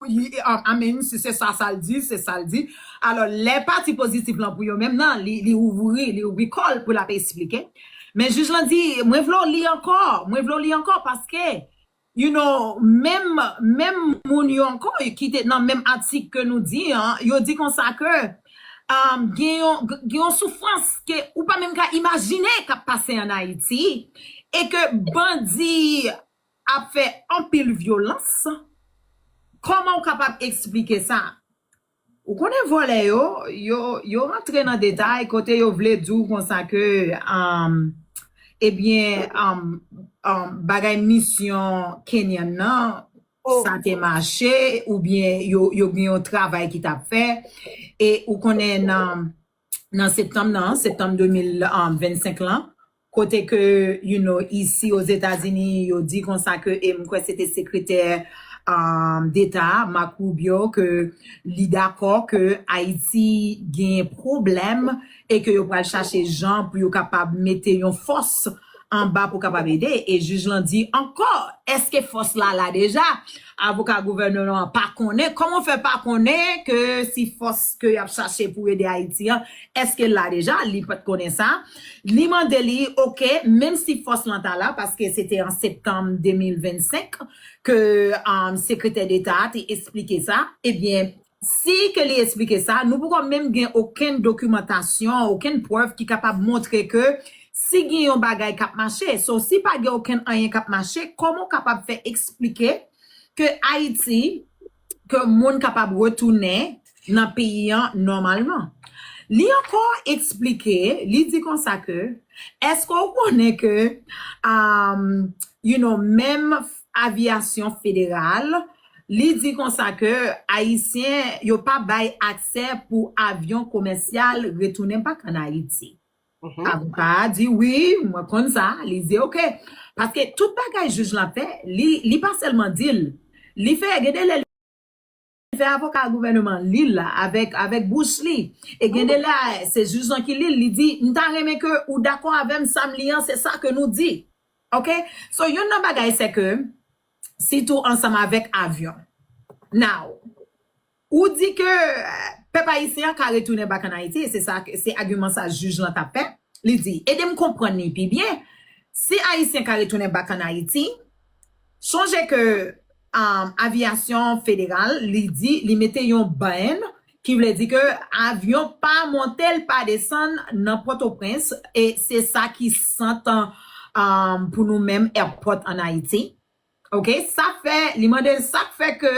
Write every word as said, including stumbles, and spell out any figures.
I mean, si se sa sa l di, se sa l di. Alò, lè pati pozitif lan pou yo menm nan, li, li ouvri, li ouvri kò l pou l ap eksplike. Men jij lan di, mwen vle w li ankò, mwen vle w li ankò paske, you know, menm, menm moun yo ankò ki te nan menm atik ke nou di an, yo di konsa ke um, gen yon, gen yon soufrans ke ou pa menm ka imajine k ap pase ann Ayiti e ke bandi ap fè anpil vyolans. Kòman w kapab eksplike sa? Ou konnen vòlè yo, yo, yo rantre nan detay kote yo vle di w konsa ke, um, ebyen, um, um, bagay misyon Kenyan nan, sa te mache, oubyen yo, yo gen yon travay ki t ap fè. E ou konnen nan, nan septanm nan, septanm de mil vennsenk lan, kote ke, you know, isi Ozetazini, yo di konsa ke, e m kwè se te sekretè um, deta, Marco Rubio, ke li dakò ke Ayiti gen pwoblèm e ke yo pral chache jan pou yo kapab mete yon fòs anba pou kapab ede. E jij lan di ankò, èske fòs la la deja? Avoka gouvènman an pa konnen. Kòman w fè pa konnen ke si fòs ke y ap chache pou ede Ayiti an, èske l la deja? Li pa t konnen sa. Li mande li, oke, menm si fòs lan ta la, paske se te an septanm de mil vennsenk ke um, sekretè deta a te eksplike sa, ebyen, si ke li eksplike sa, nou poko menm gen okenn dokimantasyon, okenn prèv ki kapab montre ke si gen yon bagay k ap mache. So, si pa gen okenn anyen k ap mache, kòman w kapab fè eksplike ke Ayiti, ke moun kapab retounen nan peyi an nòmalman? Li ankò eksplike, li di konsa ke, èske w konnen ke, um, you know, menm Avyasyon Federal, li di konsa ke Ayisyen, yo pa bay aksè pou avyon komèsyal retounen bak ann Ayiti. Avoka a di, wi, mwen konn sa. Li di, oke. Paske tout bagay jij lan fè, li, li pa sèlman di l. Li fè, gen de lè, li fè avoka gouvènman li la, avèk, avèk bouch li. E gen de lè, se jij lan ki li l, li di, m ta renmen ke ou dakò avè m, sa m li an, se sa ke nou di. Oke? So, youn nan bagay, se ke, sitou ansanm avèk avyon. Now, ou di ke, eh, pèp ayisyen an ka retounen bak ann Ayiti, e se sa, se agiman sa jij lan t ap fè. Li di, ede m konprann li pi byen. Si Ayisyen ka retounen bak ann Ayiti, sonje ke, um, Avyasyon Federal, li di, li mete yon ban, ki vle di ke avyon pa monte, l pa desann nan Pòtoprens, e se sa ki sant, um, pou nou menm, airport ann Ayiti. Oke, sa fè, li mande l sa k fè ke